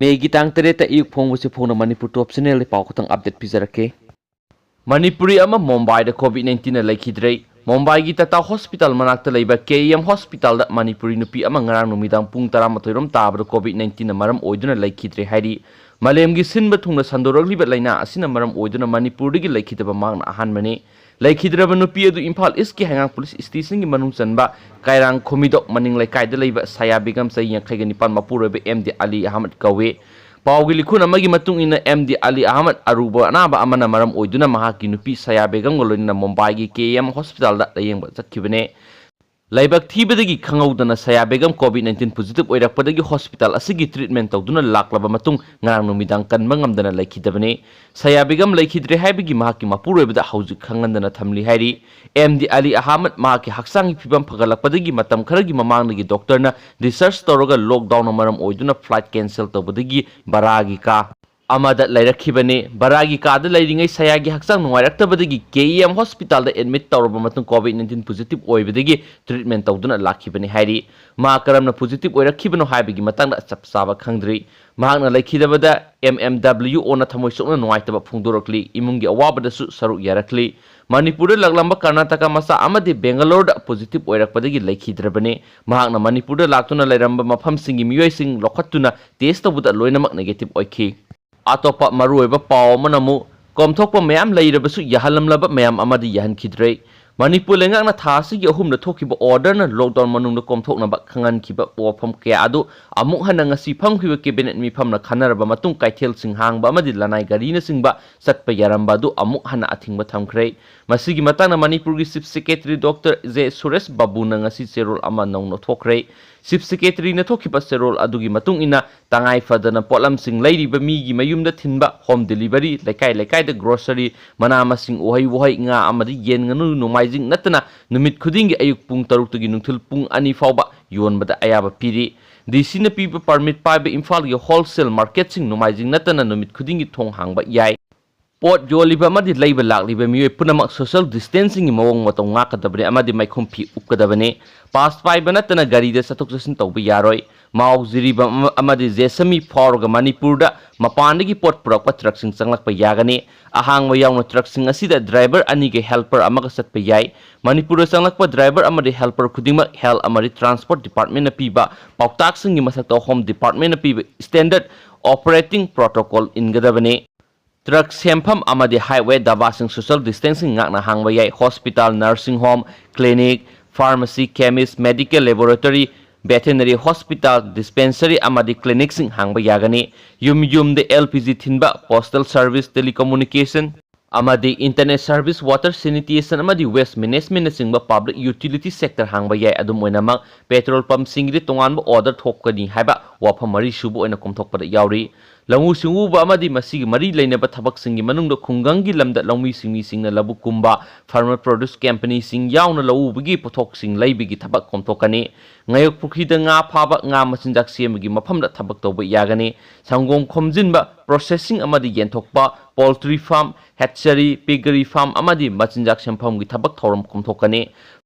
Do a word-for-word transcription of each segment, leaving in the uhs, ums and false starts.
ꯃꯦꯒꯤ ꯇꯥꯡ ꯇꯔꯦꯠꯇ ꯑꯌꯨꯛ ꯐꯣꯡꯕꯁꯤ ꯐꯣꯡꯅ ꯃꯅꯤꯄꯨꯔ ꯇꯣꯞ ꯆꯦꯅꯦꯜꯗ ꯄꯥꯎ ꯈꯛꯇꯪ ꯑꯞꯗꯦꯠ ꯄꯤꯖꯔꯛꯀꯦ꯫ ꯃꯅꯤꯄꯨꯔꯤ ꯑꯃ ꯃꯨꯝꯕꯥꯏꯗ ꯀꯣꯚꯤꯗ ꯅꯥꯏꯟꯇꯤꯟꯅ ꯂꯩꯈꯤꯗ꯭ꯔꯦ꯫ ꯃꯨꯝꯕꯥꯏꯒꯤ ꯇꯥꯇꯥ ꯍꯣꯁꯄꯤꯇꯥꯜ ꯃꯅꯥꯛꯇ ꯂꯩꯕ ꯀꯦ ꯏ ꯑꯦꯝ ꯍꯣꯁꯄꯤꯇꯥꯜꯗ ꯃꯅꯤꯄꯨꯔꯤ ꯅꯨꯄꯤ ꯑꯃ ꯉꯔꯥꯡ ꯅꯨꯃꯤꯗꯥꯡ ꯄꯨꯡ ꯇꯔꯥꯃꯥꯊꯣꯏ ꯔꯣꯝ ꯇꯥꯕꯗ ꯀꯣꯚꯤꯗ ꯅꯥꯏꯟꯇꯤꯟꯅ ꯃꯔꯝ ꯑꯣꯏꯗꯨꯅ ꯂꯩꯈꯤꯗ꯭ꯔꯦ ꯍꯥꯏꯔꯤ꯫ ꯃꯥꯂꯦꯝꯒꯤ ꯁꯤꯟꯕ ꯊꯨꯡꯅ ꯁꯟꯗꯣꯔꯛꯂꯤꯕ ꯂꯥꯏꯅꯥ ꯑꯁꯤꯅ ꯃꯔꯝ ꯑꯣꯏꯗꯨꯅ ꯃꯅꯤꯄꯨꯔꯗꯒꯤ ꯂꯩꯈꯤꯗꯕ ꯃꯍꯥꯛꯅ ꯑꯍꯥꯟꯕꯅꯤ꯫ ꯂꯩꯈꯤꯗ꯭ꯔꯕ ꯅꯨꯄꯤ ꯑꯗꯨ ꯏꯝꯐꯥꯜ ꯏꯁꯀꯤ ꯍꯩꯉꯥꯡ ꯄꯨꯂꯤꯁ ꯁ꯭ꯇꯦꯁꯟꯒꯤ ꯃꯅꯨꯡ ꯆꯟꯕ ꯀꯥꯏꯔꯥꯡ ꯈꯨꯃꯤꯗꯣꯛ ꯃꯅꯤꯡ ꯂꯩꯀꯥꯏꯗ ꯂꯩꯕ ꯁꯌꯥ ꯕꯦꯒꯝ, ꯆꯍꯤ ꯌꯥꯡꯈꯩꯒ ꯅꯤꯄꯥꯟ, ꯃꯄꯨꯔꯣꯏꯕ ꯑꯦꯝ ꯗꯤ ꯑꯂꯤ ꯑꯍꯃꯗ ꯀꯧꯏ꯫ ꯄꯥꯎꯒꯤ ꯂꯤꯈꯨꯟ ꯑꯃꯒꯤ ꯃꯇꯨꯡ ꯏꯟꯅ, ꯑꯦꯝ ꯗꯤ ꯑꯂꯤ ꯑꯍꯃꯗ ꯑꯔꯨꯕ ꯑꯅꯥꯕ ꯑꯃꯅ ꯃꯔꯝ ꯑꯣꯏꯗꯨꯅ ꯃꯍꯥꯛꯀꯤ ꯅꯨꯄꯤ ꯁꯌꯥ ꯕꯦꯒꯝꯒ ꯂꯣꯏꯅꯅ ꯃꯨꯝꯕꯥꯏꯒꯤ ꯀꯦ ꯏ ꯑꯦꯝ ꯍꯣꯁꯄꯤꯇꯥꯜꯗ ꯂꯥꯌꯦꯡꯕ ꯆꯠꯈꯤꯕꯅꯦ꯫ ꯂꯥꯏꯕꯛ ꯊꯤꯕꯗꯒꯤ ꯈꯪꯍꯧꯗꯅ Saya Begum Covid nineteen positive ꯑꯣꯏꯔꯛꯄꯗꯒꯤ ꯍꯣꯁꯄꯤꯇꯥꯜ ꯑꯁꯤꯒꯤ ꯇ꯭ꯔꯤꯠꯃꯦꯟ ꯇꯧꯗꯨꯅ ꯂꯥꯛꯂꯕ ꯃꯇꯨꯡ ꯉꯔꯥꯡ ꯅꯨꯃꯤꯗꯥꯡ ꯀꯟꯕ ꯉꯝꯗꯅ ꯂꯩꯈꯤꯗꯕꯅꯤ꯫ ꯁꯌꯥ ꯕꯦꯒꯝ ꯂꯩꯈꯤꯗ꯭ꯔꯦ ꯍꯥꯏꯕꯒꯤ ꯃꯍꯥꯛꯀꯤ ꯃꯄꯨꯔꯣꯏꯕꯗ ꯍꯧꯖꯤꯛ ꯈꯪꯍꯟꯗꯅ ꯊꯝꯂꯤ ꯍꯥꯏꯔꯤ꯫ ꯑꯦꯝ ꯗꯤ ꯑꯂꯤ ꯑꯍꯃꯗ ꯃꯍꯥꯛꯀꯤ ꯍꯛꯆꯥꯡꯒꯤ ꯐꯤꯕꯝ ꯐꯒꯠꯂꯛꯄꯗꯒꯤ ꯃꯇꯝ ꯈꯔꯒꯤ ꯃꯃꯥꯡꯗꯒꯤ ꯗꯣꯛꯇꯔꯅ ꯔꯤꯁꯔꯆ ꯇꯧꯔꯒ ꯂꯣꯛꯗꯥꯎꯟꯅ ꯃꯔꯝ ꯑꯣꯏꯗꯨꯅ ꯐ꯭ꯂꯥꯏꯠ ꯀꯦꯟꯁꯦꯜ ꯇꯧꯕꯗꯒꯤ ꯕꯔꯥꯒꯤ ꯀꯥ ꯑꯃꯗ ꯂꯩꯔꯛꯈꯤꯕꯅꯤ꯫ ꯕꯔꯥꯒꯤ ꯀꯥꯗ ꯂꯩꯔꯤꯉꯩ ꯁꯌꯥꯒꯤ ꯍꯛꯆꯥꯡ ꯅꯨꯡꯉꯥꯏꯔꯛꯇꯕꯗꯒꯤ ꯀꯦ ꯏ ꯑꯦꯝ ꯍꯣꯁꯄꯤꯇꯥꯜꯗ ꯑꯦꯗꯃꯤꯠ ꯇꯧꯔꯕ ꯃꯇꯨꯡ ꯀꯣꯚꯤꯗ ꯅꯥꯏꯟꯇꯤꯟ ꯄꯣꯖꯤꯇꯤꯚ ꯑꯣꯏꯕꯗꯒꯤ ꯇ꯭ꯔꯤꯠꯃꯦꯟ ꯇꯧꯗꯨꯅ ꯂꯥꯛꯈꯤꯕꯅꯤ ꯍꯥꯏꯔꯤ꯫ ꯃꯍꯥꯛ ꯀꯔꯝꯅ ꯄꯣꯖꯤꯇꯤꯚ ꯑꯣꯏꯔꯛꯈꯤꯕꯅꯣ ꯍꯥꯏꯕꯒꯤ ꯃꯇꯥꯡꯗ ꯆꯞ ꯆꯥꯕ ꯈꯪꯗ꯭ꯔꯤ꯫ ꯃꯍꯥꯛꯅ ꯂꯩꯈꯤꯗꯕꯗ ꯑꯦꯝ ꯑꯦꯝ ꯗꯕ꯭ꯂꯤꯌꯨ ꯑꯣꯅ ꯊꯃꯣꯏ ꯁꯣꯛꯅ ꯅꯨꯡꯉꯥꯏꯇꯕ ꯐꯣꯡꯗꯣꯔꯛꯂꯤ꯫ ꯏꯃꯨꯡꯒꯤ ꯑꯋꯥꯕꯗꯁꯨ ꯁꯔꯨꯛ ꯌꯥꯔꯛꯂꯤ꯫ ꯃꯅꯤꯄꯨꯔꯗ ꯂꯥꯛꯂꯝꯕ ꯀꯔꯅꯥꯇꯀꯥ ꯃꯆꯥ ꯑꯃꯗꯤ ꯕꯦꯡꯒꯂꯣꯔꯗ ꯄꯣꯖꯤꯇꯤꯚ ꯑꯣꯏꯔꯛꯄꯗꯒꯤ ꯂꯩꯈꯤꯗ꯭ꯔꯕꯅꯤ꯫ ꯃꯍꯥꯛꯅ ꯃꯅꯤꯄꯨꯔꯗ ꯂꯥꯛꯇꯨꯅ ꯂꯩꯔꯝꯕ ꯃꯐꯝꯁꯤꯡꯒꯤ ꯃꯤꯑꯣꯏꯁꯤꯡ ꯂꯧꯈꯠꯇꯨꯅ ꯇꯦꯁ ꯇꯧꯕꯗ ꯂꯣꯏꯅꯃꯛ ꯅꯦꯒꯦꯇꯤꯚ ꯑꯣꯏꯈꯤ꯫ ꯑꯇꯣꯞꯄ ꯃꯔꯨꯑꯣꯏꯕ ꯄꯥꯎ ꯑꯃꯅ ꯑꯃꯨꯛ, ꯀꯣꯝꯊꯣꯛꯄ ꯃꯌꯥꯝ ꯂꯩꯔꯕꯁꯨ ꯌꯥꯍꯜꯂꯝꯂꯕ ꯃꯌꯥꯝ ꯑꯃꯗꯤ ꯌꯥꯍꯟꯈꯤꯗ꯭ꯔꯦ꯫ ꯃꯅꯤꯄꯨꯔ ꯂꯩꯉꯥꯛꯅ ꯊꯥ ꯑꯁꯤꯒꯤ ꯑꯍꯨꯝꯗ ꯊꯣꯛꯈꯤꯕ ꯑꯣꯔꯗꯔꯅ ꯂꯣꯛꯗꯥꯎꯟ ꯃꯅꯨꯡꯗ ꯀꯣꯝꯊꯣꯛꯅꯕ ꯈꯪꯍꯟꯈꯤꯕ ꯋꯥꯐꯝ ꯀꯌꯥ ꯑꯗꯨ ꯑꯃꯨꯛ ꯍꯟꯅ ꯉꯁꯤ ꯐꯝꯈꯤꯕ ꯀꯦꯕꯤꯅꯦꯠ ꯃꯤꯐꯝꯅ ꯈꯟꯅꯔꯕ ꯃꯇꯨꯡ ꯀꯩꯊꯦꯜꯁꯤꯡ ꯍꯥꯡꯕ ꯑꯃꯗꯤ ꯂꯅꯥꯏ ꯒꯥꯔꯤꯅꯆꯤꯡꯕ ꯆꯠꯄ ꯌꯥꯔꯝꯕ ꯑꯗꯨ ꯑꯃꯨꯛ ꯍꯟꯅ ꯑꯊꯤꯡꯕ ꯊꯝꯈ꯭ꯔꯦ꯫ ꯃꯁꯤꯒꯤ ꯃꯇꯥꯡꯗ ꯃꯅꯤꯄꯨꯔꯒꯤ chief secretary doctor J Suresh ꯕꯥꯕꯨꯅ ꯉꯁꯤ ꯆꯦꯔꯣꯜ ꯑꯃ ꯅꯧꯅ ꯊꯣꯛꯈ꯭ꯔꯦ꯫ ꯆꯤꯐ ꯁꯦꯀ꯭ꯔꯦꯇꯔꯤꯅ ꯊꯣꯛꯈꯤꯕ ꯆꯦꯔꯣꯜ ꯑꯗꯨꯒꯤ ꯃꯇꯨꯡ ꯏꯟꯅ, ꯇꯉꯥꯏ ꯐꯗꯅ ꯄꯣꯠꯂꯝꯁꯤꯡ ꯂꯩꯔꯤꯕ ꯃꯤꯒꯤ ꯃꯌꯨꯝꯗ ꯊꯤꯟꯕ, ꯍꯣꯝ ꯗꯦꯂꯤꯚꯔꯤ, ꯂꯩꯀꯥꯏ ꯂꯩꯀꯥꯏꯗ ꯒ꯭ꯔꯣꯁꯔꯤ, ꯃꯅꯥ ꯃꯁꯤꯡ, ꯎꯍꯩ ꯋꯥꯍꯩ, ꯉꯥ ꯑꯃꯗꯤ ꯌꯦꯟ ꯉꯥꯅꯨ ꯅꯣꯡꯃꯥꯏꯖꯤꯡ ꯅꯠꯇꯅ ꯅꯨꯃꯤꯠ ꯈꯨꯗꯤꯡꯒꯤ ꯑꯌꯨꯛ ꯄꯨꯡ ꯇꯔꯨꯛꯇꯒꯤ ꯅꯨꯡꯊꯤꯜ ꯄꯨꯡ ꯑꯅꯤ ꯐꯥꯎꯕ ꯌꯣꯟꯕꯗ ꯑꯌꯥꯕ ꯄꯤꯔꯤ꯫ ꯗꯤ ꯁꯤꯅ ꯄꯤꯕ ꯄꯔꯃꯤꯠ ꯄꯥꯏꯕ ꯏꯝꯐꯥꯜꯒꯤ ꯍꯣꯜꯁꯦꯜ ꯃꯥꯔꯀꯦꯠꯁꯤꯡ ꯅꯣꯡꯃꯥꯏꯖꯤꯡ ꯅꯠꯇꯅ ꯅꯨꯃꯤꯠ ꯈꯨꯗꯤꯡꯒꯤ ꯊꯣꯡ ꯍꯥꯡꯕ ꯌꯥꯏ꯫ ꯄꯣꯠ ꯌꯣꯜꯂꯤꯕ ꯑꯃꯗꯤ ꯂꯩꯕ ꯂꯥꯛꯂꯤꯕ ꯃꯤꯑꯣꯏ ꯄꯨꯝꯅꯃꯛ social distancingꯒꯤ ꯃꯑꯣꯡ ꯃꯇꯧ ꯉꯥꯛꯀꯗꯕꯅꯤ ꯑꯃꯗꯤ ꯃꯥꯏꯈꯨꯝ ꯐꯤ ꯎꯞꯀꯗꯕꯅꯤ꯫ Pass ꯄꯥꯏꯕ ꯅꯠꯇꯅ ꯒꯥꯔꯤꯗ ꯆꯠꯊꯣꯛ ꯆꯠꯁꯤꯟ ꯇꯧꯕ ꯌꯥꯔꯣꯏ꯫ ꯃꯥꯎ ꯖꯤꯔꯤꯕꯥꯝ ꯑꯃ-, ꯑꯃꯗꯤ ꯖꯦꯁꯃꯤ ꯐꯥꯎꯔꯒ ꯃꯅꯤꯄꯨꯔꯗ ꯃꯄꯥꯟꯗꯒꯤ ꯄꯣꯠ ꯄꯨꯔꯛꯄ truckꯁꯤꯡ ꯆꯪꯂꯛꯄ ꯌꯥꯒꯅꯤ꯫ ꯑꯍꯥꯡꯕ ꯌꯥꯎꯅ truckꯁꯤꯡ ꯑꯁꯤꯗ driver ꯑꯅꯤꯒ helper ꯑꯃꯒ ꯆꯠꯄ ꯌꯥꯏ꯫ ꯃꯅꯤꯄꯨꯔꯗ ꯆꯪꯂꯛꯄ driver ꯑꯃꯗꯤ helper ꯈꯨꯗꯤꯡꯃꯛ health ꯑꯃꯗꯤ transport departmentꯅ ꯄꯤꯕ ꯄꯥꯎꯇꯥꯛꯁꯤꯡꯒꯤ ꯃꯊꯛꯇ home departmentꯅ ꯄꯤꯕ standard operating protocol ꯏꯟꯒꯗꯕꯅꯤ꯫ Truck ꯁꯦꯝꯐꯝ ꯑꯃꯗꯤ highway ꯙꯥꯕꯥꯁꯤꯡ social distancing ꯉꯥꯛꯅ ꯍꯥꯡꯕ ꯌꯥꯏ꯫ Hospital, nursing home, clinic, pharmacy, chemist, medical laboratory, veterinary hospital, dispensary ꯑꯃꯗꯤ clinicꯁꯤꯡ ꯍꯥꯡꯕ ꯌꯥꯒꯅꯤ꯫ ꯌꯨꯝ ꯌꯨꯝꯗ L P G ꯊꯤꯟꯕ, postal service, telecommunication ꯑꯃꯗꯤ internet service, water sanitation ꯑꯃꯗꯤ waste managementꯅꯆꯤꯡꯕ public utility sector ꯍꯥꯡꯕ ꯌꯥꯏ꯫ ꯑꯗꯨꯝ ꯑꯣꯏꯅꯃꯛ, petrol pumpꯁꯤꯡꯒꯤꯗꯤ ꯇꯣꯉꯥꯟꯕ order ꯊꯣꯛꯀꯅꯤ ꯍꯥꯏꯕ ꯋꯥꯐꯝ ꯃꯔꯤ ꯁꯨꯕ ꯑꯣꯏꯅ ꯀꯣꯝꯊꯣꯛꯄꯗ ꯌꯥꯎꯔꯤ꯫ ꯂꯧꯎ ꯁꯤꯡꯎꯕ ꯑꯃꯗꯤ ꯃꯁꯤꯒꯤ ꯃꯔꯤ ꯂꯩꯅꯕ ꯊꯕꯛꯁꯤꯡꯒꯤ ꯃꯅꯨꯡꯗ ꯈꯨꯡꯒꯪꯒꯤ ꯂꯝꯗ ꯂꯧꯃꯤ ꯁꯤꯟꯃꯤꯁꯤꯡꯅ ꯂꯧꯕꯨꯛ ꯀꯨꯝꯕ, farmer produce companyꯁꯤꯡ ꯌꯥꯎꯅ ꯂꯧꯎꯕꯒꯤ ꯄꯣꯠꯊꯣꯛꯁꯤꯡ ꯂꯩꯕꯒꯤ ꯊꯕꯛ ꯀꯣꯝꯊꯣꯛꯀꯅꯤ꯫ ꯉꯥꯌꯣꯛ ꯄꯨꯈ꯭ꯔꯤꯗ ꯉꯥ ꯐꯥꯕ, ꯉꯥ ꯃꯆꯤꯟꯖꯥꯛ ꯁꯦꯝꯕꯒꯤ ꯃꯐꯝꯗ ꯊꯕꯛ ꯇꯧꯕ ꯌꯥꯒꯅꯤ꯫ ꯁꯪꯒꯣꯝ ꯈꯣꯝꯖꯤꯟꯕ, processing ꯑꯃꯗꯤ ꯌꯦꯟꯊꯣꯛꯄ, poultry farm, hatchery, piggery farm ꯑꯃꯗꯤ ꯃꯆꯤꯟꯖꯥꯛ ꯁꯦꯝꯐꯝꯒꯤ ꯊꯕꯛ ꯊꯧꯔꯝ ꯀꯣꯝꯊꯣꯛꯀꯅꯤ꯫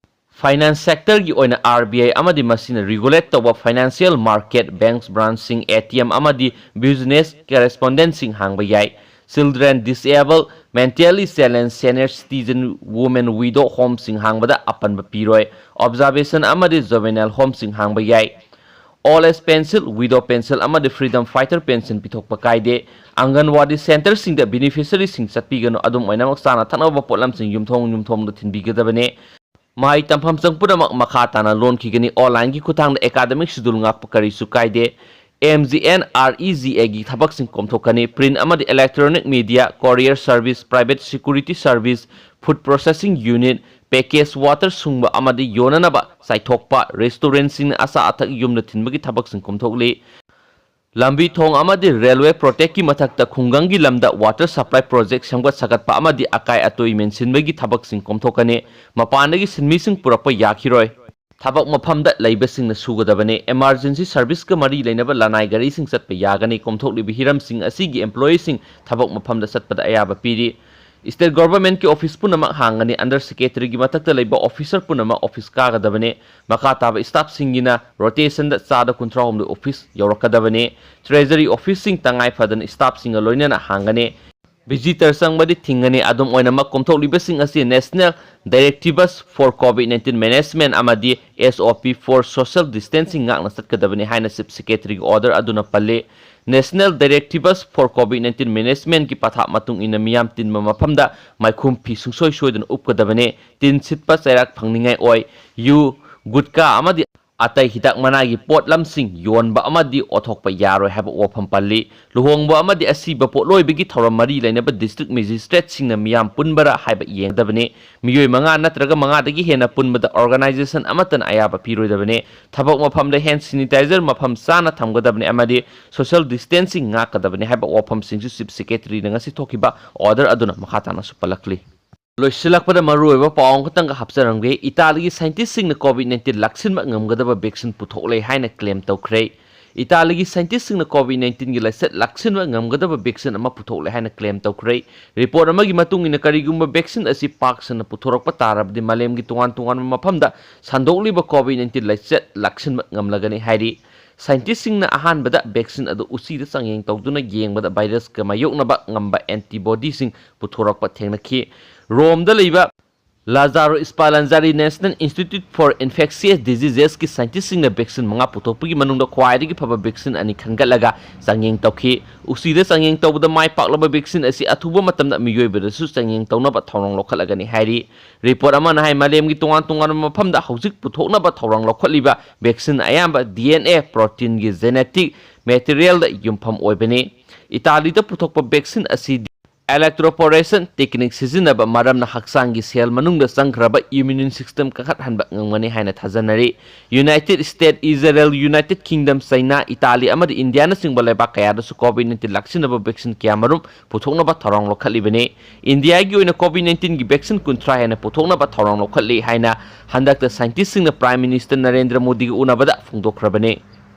Finance sectorꯒꯤ ꯑꯣꯏꯅ R B I ꯑꯃꯗꯤ ꯃꯁꯤꯅ regulate ꯇꯧꯕ financial market, banks branchꯁꯤꯡ, A T M ꯑꯃꯗꯤ business correspondentꯁꯤꯡ ꯍꯥꯡꯕ ꯌꯥꯏ꯫ Children, disable, mentally challenged, senior citizen, women, widow homeꯁꯤꯡ ꯍꯥꯡꯕꯗ ꯑꯄꯟꯕ ꯄꯤꯔꯣꯏ꯫ Observation ꯑꯃꯗꯤ juvenile homeꯁꯤꯡ ꯍꯥꯡꯕ ꯌꯥꯏ꯫ Old age pension, widow pension ꯑꯃꯗꯤ freedom fighter pension ꯄꯤꯊꯣꯛꯄ ꯀꯥꯏꯗꯦ꯫ ꯑꯪꯒꯟꯋꯥꯗꯤ centreꯁꯤꯡꯗ beneficiaryꯁꯤꯡ ꯆꯠꯄꯤꯒꯅꯨ꯫ ꯑꯗꯨꯝ ꯑꯣꯏꯅꯃꯛ, ꯆꯥꯅ ꯊꯛꯅꯕ ꯄꯣꯠꯂꯝꯁꯤꯡ ꯌꯨꯝꯊꯣꯡ ꯌꯨꯝꯊꯣꯡꯗ ꯊꯤꯟꯕꯤꯒꯗꯕꯅꯤ꯫ ꯃꯍꯩ ꯇꯝꯐꯝ ꯆꯪ ꯄꯨꯝꯅꯃꯛ ꯃꯈꯥ ꯇꯥꯅ ꯂꯣꯟꯈꯤꯒꯅꯤ꯫ Onlineꯒꯤ ꯈꯨꯠꯊꯥꯡꯗ academic schedule ꯉꯥꯛꯄ ꯀꯔꯤꯁꯨ ꯀꯥꯏꯗꯦ꯫ M G N R E G Aꯒꯤ ꯊꯕꯛꯁꯤꯡ ꯀꯣꯝꯊꯣꯛꯀꯅꯤ꯫ Print ꯑꯃꯗꯤ electronic media, courier service, private security service, food processing unit, package water ꯁꯨꯡꯕ ꯑꯃꯗꯤ ꯌꯣꯟꯅꯅꯕ ꯆꯥꯏꯊꯣꯛꯄ, restaurantꯁꯤꯡꯅ ꯑꯆꯥ ꯑꯊꯛ ꯌꯨꯝꯗ ꯊꯤꯟꯕꯒꯤ ꯊꯕꯛꯁꯤꯡ ꯀꯣꯝꯊꯣꯛꯂꯤ꯫ ꯂꯝꯕꯤ ꯊꯣꯡ ꯑꯃꯗꯤ railway projectꯀꯤ ꯃꯊꯛꯇ ꯈꯨꯡꯒꯪꯒꯤ ꯂꯝꯗ water supply project ꯁꯦꯝꯒꯠ ꯁꯥꯒꯠꯄ ꯑꯃꯗꯤ ꯑꯀꯥꯏ ꯑꯇꯣꯏ ꯃꯦꯟꯁꯤꯟꯕꯒꯤ ꯊꯕꯛꯁꯤꯡ ꯀꯣꯝꯊꯣꯛꯀꯅꯤ꯫ ꯃꯄꯥꯟꯗꯒꯤ ꯁꯤꯟꯃꯤꯁꯤꯡ ꯄꯨꯔꯛꯄ ꯌꯥꯈꯤꯔꯣꯏ꯫ ꯊꯕꯛ ꯃꯐꯝꯗ ꯂꯩꯕꯁꯤꯡꯅ ꯁꯨꯒꯗꯕꯅꯤ꯫ Emergency service ꯀ ꯃꯔꯤ ꯂꯩꯅꯕ ꯂꯅꯥꯏ ꯒꯥꯔꯤꯁꯤꯡ ꯆꯠꯄ ꯌꯥꯒꯅꯤ꯫ ꯀꯣꯝꯊꯣꯛꯂꯤꯕ ꯍꯤꯔꯝꯁꯤꯡ ꯑꯁꯤꯒꯤ employee ꯁꯤꯡ ꯊꯕꯛ ꯃꯐꯝꯗ ꯆꯠꯄꯗ ꯑꯌꯥꯕ ꯄꯤꯔꯤ꯫ State government ꯀꯤ office ꯄꯨꯝꯅꯃꯛ ꯍꯥꯡꯒꯅꯤ꯫ Under secretary ꯒꯤ ꯃꯊꯛꯇ ꯂꯩꯕ officer ꯄꯨꯝꯅꯃꯛ office ꯀꯥꯒꯗꯕꯅꯤ꯫ ꯃꯈꯥ ꯇꯥꯕ staff ꯁꯤꯡꯒꯤꯅ rotation ꯗ ꯆꯥꯗ ꯀꯨꯟꯊ꯭ꯔꯥ ꯍꯨꯝꯗꯣꯏ office ꯌꯧꯔꯛꯀꯗꯕꯅꯤ꯫ Treasury office ꯁꯤꯡ ꯇꯉꯥꯏ ꯐꯗꯅ staff ꯁꯤꯡꯒ ꯂꯣꯏꯅꯅ ꯍꯥꯡꯒꯅꯤ꯫ Visitor ꯆꯪꯕꯗꯤ ꯊꯤꯡꯒꯅꯤ꯫ ꯑꯗꯨꯝ ꯑꯣꯏꯅꯃꯛ, ꯀꯣꯝꯊꯣꯛꯂꯤꯕꯁꯤꯡ ꯑꯁꯤ National Directives for COVID nineteen Management ꯑꯃꯗꯤ S O P for social distancing ꯉꯥꯛꯅ ꯆꯠꯀꯗꯕꯅꯤ ꯍꯥꯏꯅ Chief Secretary ꯒꯤ order ꯑꯗꯨꯅ ꯄꯜꯂꯤ꯫ National Directives for COVID nineteen Management ꯀꯤ ꯄꯊꯥꯞ ꯃꯇꯨꯡ ꯏꯟꯅ ꯃꯤꯌꯥꯝ ꯇꯤꯟꯕ ꯃꯐꯝꯗ ꯃꯥꯏꯈꯨꯝ ꯐꯤ ꯁꯨꯡꯁꯣꯏ ꯁꯣꯏꯗꯅ ꯎꯞꯀꯗꯕꯅꯤ꯫ ꯇꯤꯟ ꯁꯤꯠꯄ ꯆꯩꯔꯥꯛ ꯐꯪꯅꯤꯡꯉꯥꯏ ꯑꯣꯏ꯫ ꯌꯨ, ꯒꯨꯠꯀꯥ ꯑꯃꯗꯤ ꯑꯇꯩ ꯍꯤꯗꯥꯛ ꯃꯅꯥꯒꯤ ꯄꯣꯠꯂꯝꯁꯤꯡ ꯌꯣꯟꯕ ꯑꯃꯗꯤ ꯑꯣꯊꯣꯛꯄ ꯌꯥꯔꯣꯏ ꯍꯥꯏꯕ ꯋꯥꯐꯝ ꯄꯜꯂꯤ꯫ ꯂꯨꯍꯣꯡꯕ ꯑꯃꯗꯤ ꯑꯁꯤꯕ ꯄꯣꯠꯂꯣꯏꯕꯒꯤ ꯊꯧꯔꯝ ꯃꯔꯤ ꯂꯩꯅꯕ district magistrate ꯁꯤꯡꯅ ꯃꯤꯌꯥꯝ ꯄꯨꯟꯕꯔꯥ ꯍꯥꯏꯕ ꯌꯦꯡꯒꯗꯕꯅꯤ꯫ ꯃꯤꯑꯣꯏ ꯃꯉꯥ ꯅꯠꯇ꯭ꯔꯒ ꯃꯉꯥꯗꯒꯤ ꯍꯦꯟꯅ ꯄꯨꯟꯕꯗ organization ꯑꯃꯠꯇꯅ ꯑꯌꯥꯕ ꯄꯤꯔꯣꯏꯗꯕꯅꯤ꯫ ꯊꯕꯛ ꯃꯐꯝꯗ hand sanitizer ꯃꯐꯝ ꯆꯥꯅ ꯊꯝꯒꯗꯕꯅꯤ ꯑꯃꯗꯤ social distancing ꯉꯥꯛꯀꯗꯕꯅꯤ ꯍꯥꯏꯕ ꯋꯥꯐꯝꯁꯤꯡꯁꯨ Chief Secretary ꯅ ꯉꯁꯤ ꯊꯣꯛꯈꯤꯕ order ꯑꯗꯨꯅ ꯃꯈꯥ ꯇꯥꯅ ꯁꯨꯞꯄꯜꯂꯛꯂꯤ꯫ ꯂꯣꯏꯁꯤꯜꯂꯛꯄꯗ ꯃꯔꯨꯑꯣꯏꯕ ꯄꯥꯎ ꯑꯃꯈꯛꯇꯪꯒ ꯍꯥꯞꯆꯔꯝꯒꯦ꯫ ꯏꯇꯥꯂꯤꯒꯤ scientist ꯁꯤꯡꯅ COVID nineteen ꯂꯥꯛꯁꯤꯟꯕ ꯉꯝꯒꯗꯕ vaccine ꯄꯨꯊꯣꯛꯂꯦ ꯍꯥꯏꯅ claim ꯇꯧꯈ꯭ꯔꯦ꯫ ꯏꯇꯥꯂꯤꯒꯤ scientist ꯁꯤꯡꯅ COVID nineteen ꯒꯤ ꯂꯥꯏꯆꯠ ꯂꯥꯛꯁꯤꯟꯕ ꯉꯝꯒꯗꯕ vaccine ꯑꯃ ꯄꯨꯊꯣꯛꯂꯦ ꯍꯥꯏꯅ claim ꯇꯧꯈ꯭ꯔꯦ꯫ Report ꯑꯃꯒꯤ ꯃꯇꯨꯡ ꯏꯟꯅ, ꯀꯔꯤꯒꯨꯝꯕ vaccine ꯑꯁꯤ ꯄꯥꯛ ꯁꯟꯅ ꯄꯨꯊꯣꯔꯛꯄ ꯇꯥꯔꯕꯗꯤ, ꯃꯥꯂꯦꯝꯒꯤ ꯇꯣꯉꯥꯟ ꯇꯣꯉꯥꯟꯕ ꯃꯐꯝꯗ ꯁꯟꯗꯣꯛꯂꯤꯕ COVID nineteen ꯂꯥꯏꯆꯠ ꯂꯥꯛꯁꯤꯟꯕ ꯉꯝꯂꯒꯅꯤ ꯍꯥꯏꯔꯤ꯫ Scientist ꯁꯤꯡꯅ ꯑꯍꯥꯟꯕꯗ vaccine ꯑꯗꯨ ꯎꯆꯤꯗ ꯆꯥꯡꯌꯦꯡ ꯇꯧꯗꯨꯅ ꯌꯦꯡꯕꯗ virus ꯀ ꯃꯥꯌꯣꯛꯅꯕ ꯉꯝꯕ antibody ꯁꯤꯡ ꯄꯨꯊꯣꯔꯛꯄ ꯊꯦꯡꯅꯈꯤ꯫ ꯔꯣꯝꯗ ꯂꯩꯕ Lazzaro Spallanzani National Institute for Infectious Diseases ꯀꯤ scientist ꯁꯤꯡꯅ vaccine ꯃꯉꯥ ꯄꯨꯊꯣꯛꯄꯒꯤ ꯃꯅꯨꯡꯗ ꯈ꯭ꯋꯥꯏꯗꯒꯤ ꯐꯕ vaccine ꯑꯅꯤ ꯈꯟꯒꯠꯂꯒ ꯆꯥꯡꯌꯦꯡ ꯇꯧꯈꯤ꯫ ꯎꯆꯤꯗ ꯆꯥꯡꯌꯦꯡ ꯇꯧꯕꯗ ꯃꯥꯏ ꯄꯥꯛꯂꯕ vaccine ꯑꯁꯤ ꯑꯊꯨꯕ ꯃꯇꯝꯗ ꯃꯤꯑꯣꯏꯕꯗꯁꯨ ꯆꯥꯡꯌꯦꯡ ꯇꯧꯅꯕ ꯊꯧꯔꯥꯡ ꯂꯧꯈꯠꯂꯒꯅꯤ ꯍꯥꯏꯔꯤ꯫ Report ꯑꯃꯅ ꯍꯥꯏ, ꯃꯥꯂꯦꯝꯒꯤ ꯇꯣꯉꯥꯟ ꯇꯣꯉꯥꯟꯕ ꯃꯐꯝꯗ ꯍꯧꯖꯤꯛ ꯄꯨꯊꯣꯛꯅꯕ ꯊꯧꯔꯥꯡ ꯂꯧꯈꯠꯂꯤꯕ vaccine ꯑꯌꯥꯝꯕ D N A protein ꯒꯤ genetic material ꯗ ꯌꯨꯝꯐꯝ ꯑꯣꯏꯕꯅꯤ꯫ ꯏꯇꯥꯂꯤꯗ ꯄꯨꯊꯣꯛꯄ vaccine ꯑꯁꯤ Electroporation technique ꯁꯤꯖꯤꯟꯅꯕ ꯃꯔꯝꯅ ꯍꯛꯆꯥꯡꯒꯤ cell ꯃꯅꯨꯡꯗ ꯆꯪꯈ꯭ꯔꯕ immune system ꯀꯟꯈꯠꯍꯟꯕ ꯉꯝꯒꯅꯤ ꯍꯥꯏꯅ ꯊꯥꯖꯅꯔꯤ꯫ United States, Israel, United Kingdom, ꯆꯩꯅꯥ, ꯏꯇꯥꯂꯤ ꯑꯃꯗꯤ ꯏꯟꯗꯤꯌꯥꯅꯆꯤꯡꯕ ꯂꯩꯕꯥꯛ ꯀꯌꯥꯗꯁꯨ COVID nineteen ꯂꯥꯛꯁꯤꯟꯅꯕ vaccine ꯀꯌꯥ ꯃꯔꯨꯝ ꯄꯨꯊꯣꯛꯅꯕ ꯊꯧꯔꯥꯡ ꯂꯧꯈꯠꯂꯤꯕꯅꯤ꯫ ꯏꯟꯗꯤꯌꯥꯒꯤ ꯑꯣꯏꯅ COVID nineteenꯒꯤ vaccine ꯀꯨꯟꯊ꯭ꯔꯥ ꯍꯦꯟꯅ ꯄꯨꯊꯣꯛꯅꯕ ꯊꯧꯔꯥꯡ ꯂꯧꯈꯠꯂꯤ ꯍꯥꯏꯅ ꯍꯟꯗꯛꯇ scientistꯁꯤꯡꯅ Prime Minister ꯅꯔꯦꯟꯗ꯭ꯔ ꯃꯣꯗꯤꯒ ꯎꯅꯕꯗ ꯐꯣꯡꯗꯣꯛꯈ꯭ꯔꯕꯅꯤ꯫